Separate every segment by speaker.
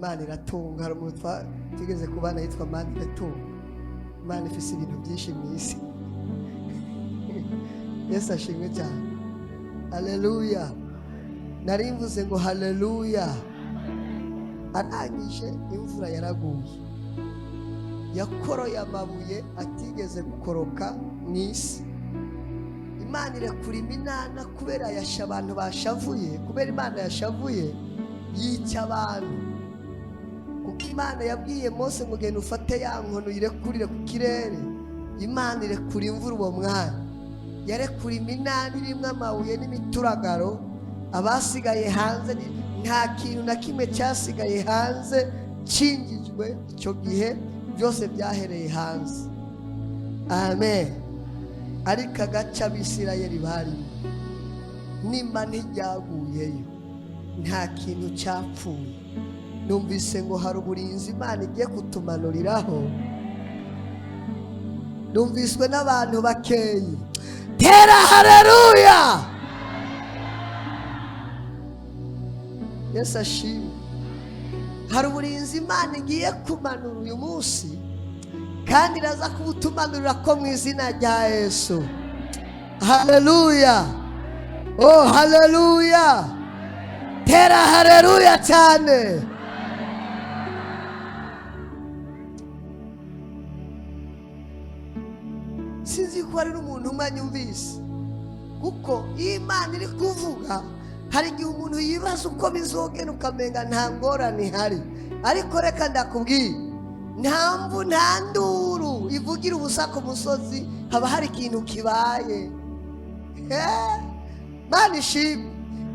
Speaker 1: Imana iratunga. Hari umuntu tugeze kubana yitwa Imana iratunga. Imana ifise ibintu byinshi mu isi. Yesu ashimwe cyane. Haleluya. Nari mvuze ngo haleluya. Arangije imvura yaraguye, yakoroye amabuye atigeze gukoroka mu isi. Imana irekura iminana kubera yasha abantu bashavuye, kubera Imana yashavuye yica abantu. Kuko Imana yabwiye Mose ngo genda ufate ya nkono uyirekurire ku kirere. Imana irekura imvura uwo mwanya, yarekura iminana irimo amabuye n'imituragaro. Abasigaye hanze nta kintu na kimwe cyasigaye hanze cyinjijwe icyo gihe, byose byahereye hanze. Amen. Ariko agace Abisirayeli barimo nimba ntiryaguyeyo, nta kintu cyapfuye. Numvise ngo hari uburinzi Imana igiye kutumanuriraho. Numviswe n'abantu bakeyi. Tera haleluya. Yesu ashimwe. Hari uburinzi Imana igiye kumanura uyu munsi, kandi iraza kubutumanurira ko mu izina rya Yesu. Haleluya. Oh, haleluya. Tera haleluya cyane. Sinzi ko hari n'umuntu umwe anyumvise, kuko iyo Imana iri kuvuga hari igihe umuntu yibaza uko bizogenda ukamenga nta ngorane ihari. Ariko reka ndakubwira, nta mvu nta nduru ivugira ubusa ku musozi, haba hari ikintu kibaye. Mana ishimwe.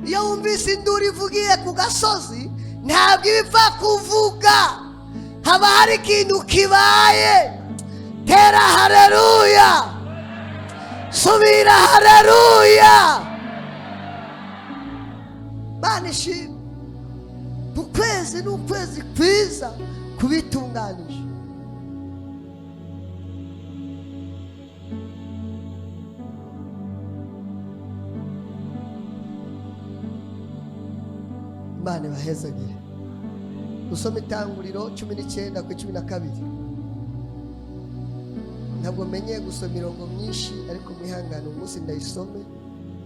Speaker 1: Iyo wumvise induru ivugiye ku gasozi, ntabwo iba ipfa kuvuga, haba hari ikintu kibaye. Tera haleluya. Subira haleluya. Mana ishimwe. Ukwezi ni ukwezi kwiza kubitunganije. Imana ibahezagire. Dusome Itanguriro 19:12. Ntabwo menyeye gusoma imirongo myinshi, ariko mwihangane umunsi ndayisome,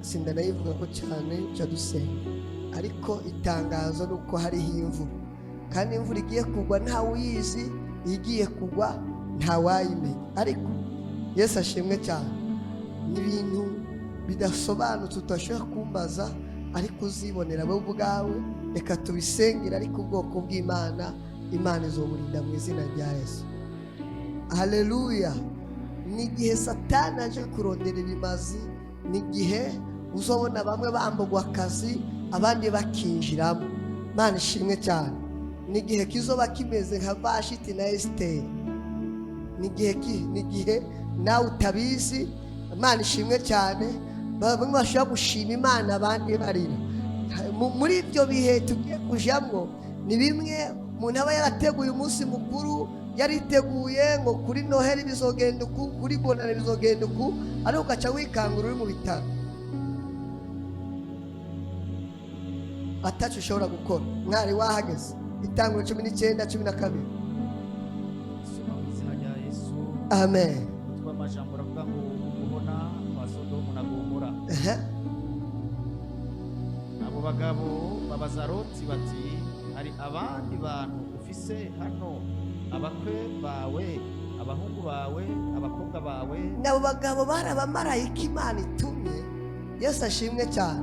Speaker 1: sindanayivuga ko cyane cya dusenga. Ariko itangazo ni uko hariho imvura, kandi imvura igiye kugwa ntawe uyizi, igiye kugwa ntawayimenya. Ariko Yesu ashimwe cyane. Ni ibintu bidasobanutse utashobora kumbaza, ariko uzibonera wowe ubwawe. Reka tubisengere, ariko ubwoko bw'Imana, Imana izoburinda mu izina rya Yesu. Haleluya. Ni igihe Satani aje kurondera ibimazi, ni igihe uzabona bamwe bambugwa akazi abandi bakinjiramo. Imana ishimwe cyane. Ni igihe kizoba kimeze nka Vashiti na Esiteri. Ni igihe nawe utabizi. Imana ishimwe cyane. Bamwe bashobora gushima Imana abandi barira. Muri ibyo bihe tugiye kujamwo, ni bimwe umuntu aba yarateguye umunsi mukuru, yariteguye ngo kuri Noheli bizogenda uku, kuri Bonane bizogenda uku, ariko ugaca wikangura uri mu bitaro ataco ushobora gukora. Mwari wahageze. Itanguriro 19:12.
Speaker 2: Soma mu izina rya Yesu.
Speaker 1: Amen.
Speaker 2: Umutwe w'amajambo uravuga ngo ukubona kwa Sodomu na Gomora. Abo bagabo babaza Loti bati hari abandi bantu ufise hano, abakwe bawe, abahungu bawe, abakobwa bawe?
Speaker 1: Nabo bagabo bari abamarayika Imana itumye. Yesu ashimwe cyane.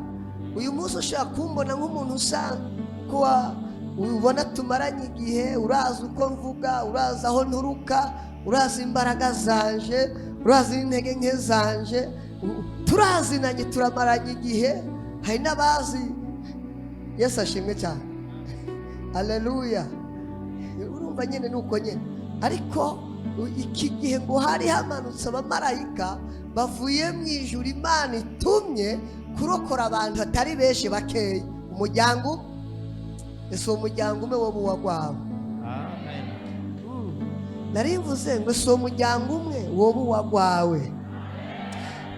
Speaker 1: Uyu munsi ushobora kumbona nk'umuntu usanzwe, ubona tumaranye igihe, urazi uko mvuga, urazi aho nturuka, urazi imbaraga zanje, urazi n'intege nke zanje, turazinanye, turamaranye igihe. Hari n'abazi. Yesu ashimwe cyane. Haleluya. Urumva nyine nuko nyine. Ariko iki gihe ngo hari hamanutse abamarayika bavuye mu ijuru Imana itumye kurokora abantu atari benshi, bakeya. Umuryango ese uwo muryango umwe wo buwagwawe.
Speaker 2: Amen.
Speaker 1: Nari mvuze ngo si umuryango umwe wo buwagwawe.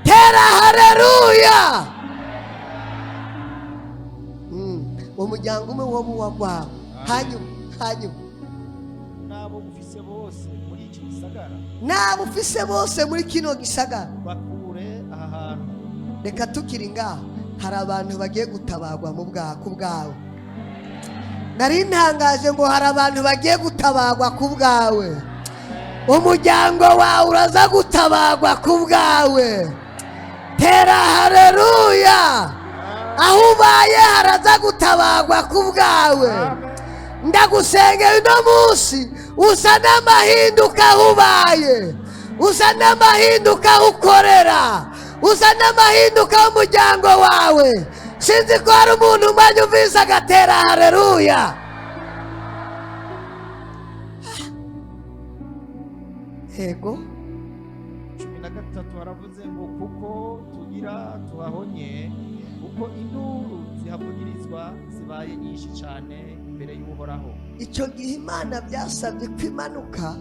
Speaker 1: Tera haleluya. Uwo muryango umwe wo buwagwawe. Hanyuma Hanyuma
Speaker 2: N'abo ufise bose muri iki gisagara,
Speaker 1: n'abo ufise bose muri kino gisagara,
Speaker 2: bakure aha hantu.
Speaker 1: Reka tukiri ngaho, hari abantu bagiye gutabagwa mu bwa ku bwawe. Nari ntangaje ngo hari abantu bagiye gutabagwa ku bwawe. Umuryango wawe uraza gutabagwa ku bwawe. Tera haleluya! Aho ubaye haraza gutabagwa ku bwawe. Ndagusengera uno munsi, usa n'amahinduka aho ubaye, usa n'amahinduka aho ukorera, usa n'amahinduka y'umuryango wawe. Sinzi ko hari umuntu umwanya umvise agatera haleluya. Yego.
Speaker 2: 13 haravuze ngo: "Kuko tugira tuhahonye, kuko induru zihavugirizwa zibaye nyinshi cyane imbere y'Uhoraho."
Speaker 1: Icyo gihe Imana byasabye ko imanuka.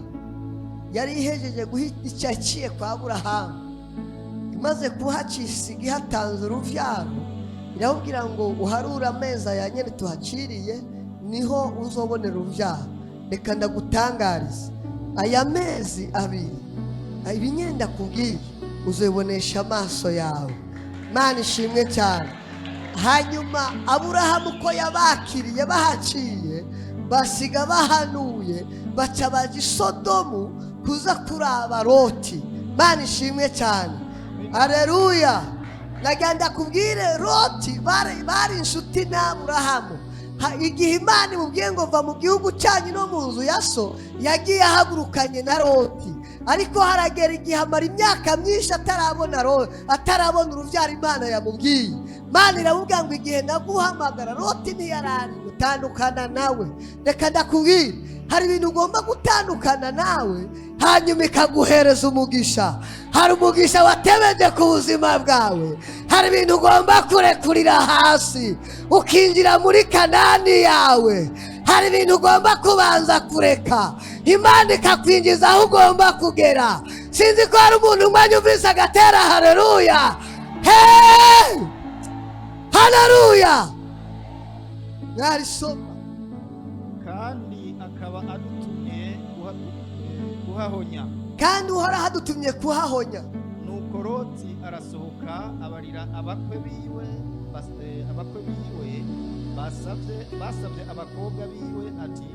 Speaker 1: Yari ihejeje guhita icyo yaciye kwa Aburahamu, imaze kuhacisiga ihatanze uruvyaro, iramubwira ngo: "Uharure amezi aya nyene tuhaciriye, niho uzobonera uruvyaro." Reka ndagutangariza, aya mezi 2, ibinyenda kubwiye uzobibonesha amaso yawe. Mana ishimwe cyane. Hanyuma Aburahamu uko yabakiriye, bahaciye basiga bahanuye, baca baja i Sodomu kuza kuraba Loti. Mana ishimwe cyane, aleluya. Nagenda kubwire, Loti bari inshuti n'Aburahamu. Igihe Imana imubwiye ngo: "Va mu gihugu cyanyu no mu nzu ya so", yagiye ahagurukanye na Loti. Ariko haragera igihe amara imyaka myinshi atarabona Loti, atarabona urubyaro Imana yamubwiye. Imana iramubwira ngo: "Igihe naguhamagara Loti ntiyarari gutandukana nawe." Reka ndakubwire, hari ibintu ugomba gutandukana nawe, hanyuma ikaguhereza umugisha. Hari umugisha watebeje ku buzima bwawe. Hari ibintu ugomba kurekurira hasi, ukinjira muri Kanani yawe. Hari ibintu ugomba kubanza kureka, Imana ikakwinjiza aho ugomba kugera. Sinzi ko hari umuntu umwanya umvise agatera haleluya. Hey! Haleluya! Mwarisoma.
Speaker 2: Kandi akaba adutumye kuhahonya.
Speaker 1: Kandi Uhoraho adutumye kuhahonya.
Speaker 2: Nuko Loti arasohoka, abarira abakwe biwe basavye abakobwa biwe ati: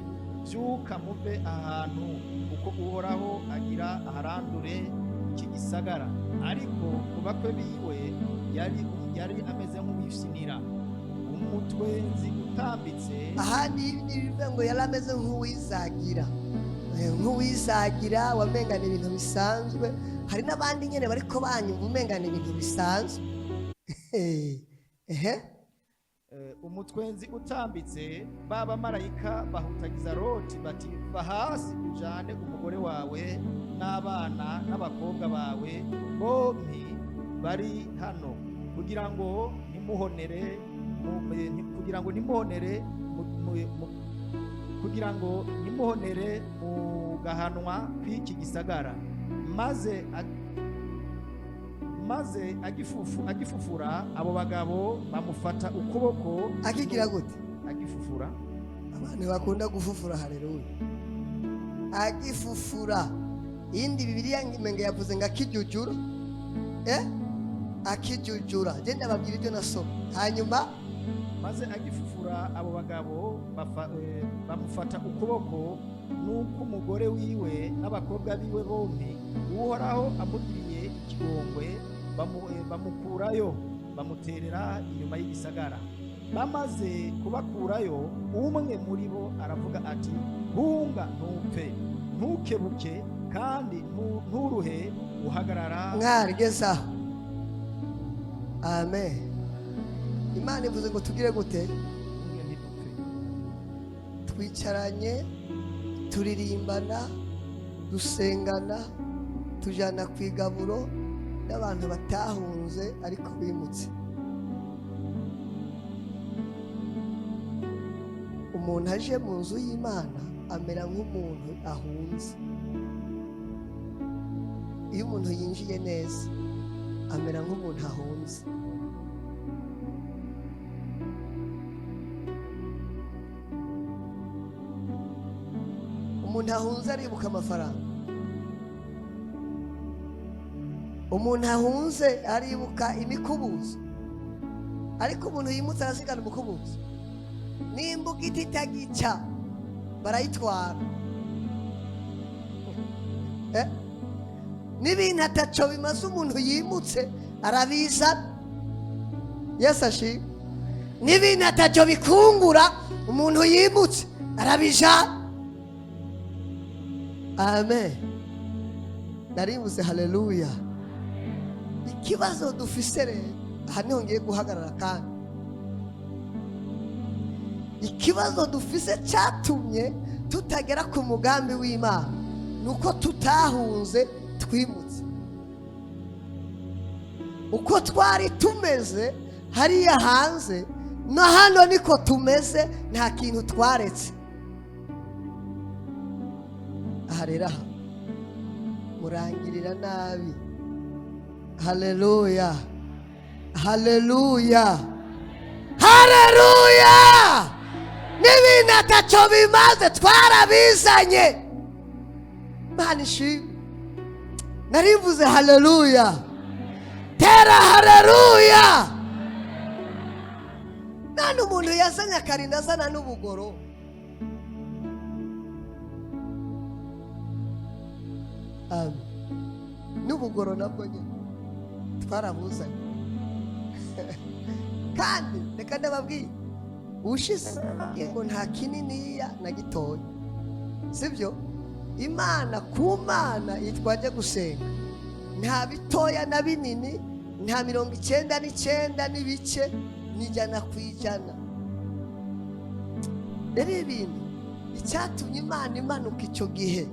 Speaker 2: "Vyuka muve ahantu, kuko Uhoraho agira aharandure iki gisagara." Ariko ku bakwe biwe yari ameze nk'uwifinira umutwenzi utambitse.
Speaker 1: Ahandi bivuga ngo yari ameze nk'uwizagira, nk'uwizagira wamenga ni ibintu bisanzwe. Hari n'abandi nyine bariko banyumva umenga ni ibintu bisanzwe. Ehe.
Speaker 2: Umutwenzi utambitse. Ba bamarayika bahutagiza Loti bati: "Va hasi ujane umugore wawe n'abana n'abakobwa bawe bompi bari hano, kugira ngo ntimuhonere kugira ngo ntimuhonere kugira ngo ntimuhonere mu gahanwa kw'iki gisagara." Maze agifufura, abo bagabo bamufata ukuboko.
Speaker 1: Akigira gute?
Speaker 2: Agifufura.
Speaker 1: Abantu bakunda gufufura, haleluya. Agifufura, iyindi Bibiliya menga yavuze ngo akijujura, akijujura. Genda babwira ibyo nasoma hanyuma.
Speaker 2: Maze agifufura, abo bagabo bamufata ukuboko n'uk'umugore wiwe n'abakobwa biwe bombi Uhoraho amugiriye ikigongwe, bamukurayo, bamuterera inyuma y'igisagara. Bamaze kubakurayo, umwe muri bo aravuga ati: "Hunga ntupfe, ntukebuke kandi nturuhe uhagarara."
Speaker 1: Mwarigeze aho. Amen. Imana ivuze ngo tugire gute?
Speaker 2: Hunge ntidupfe.
Speaker 1: Twicaranye, turirimbana, dusengana, tujana ku igaburo n'abantu batahunze ariko bimutse. Umuntu aje mu nzu y'Imana amera nk'umuntu ahunze. Iyo umuntu yinjiye neza amera nk'umuntu ahunze. Umuntu ahunze aribuka amafaranga, umuntu ahunze aribuka imikubuzo, ariko umuntu yimutse arasigana umukubuzo. Nimba igiti itagica barayitwara. Eh? N'ibintu ataco bimaze umuntu yimutse arabizana. Yesu ashimwe. N'ibintu ataco bikungura umuntu yimutse arabijana. Amen. Naribuze haleluya. Ikibazo dufise rero aha niho ngiye guhagarara, kandi ikibazo dufise cyatumye tutagera ku mugambi w'Imana ni uko tutahunze, twimutse. Uko twari tumeze hariya hanze no hano niko tumeze, nta kintu twaretse. Aha rero aha murangirira nabi. Haleluya, haleluya, haleluya! N'ibintu ataco bimaze twarabizanye. Mana ishimwe. Narivuze haleluya. Tera haleluya. None umuntu yazanye akarinda azana n'ubugoro. Amen. N'ubugoro nabwo nyine twarabuzanye. Kandi reka ndababwire, ushize ngo nta kininiya na gitoya, sibyo? Imana ku Mana yitwaje gusenga, nta bitoya na binini, nta 99 n'ibice, ni 100%. Rero ibintu icyatumye Imana imanuka icyo gihe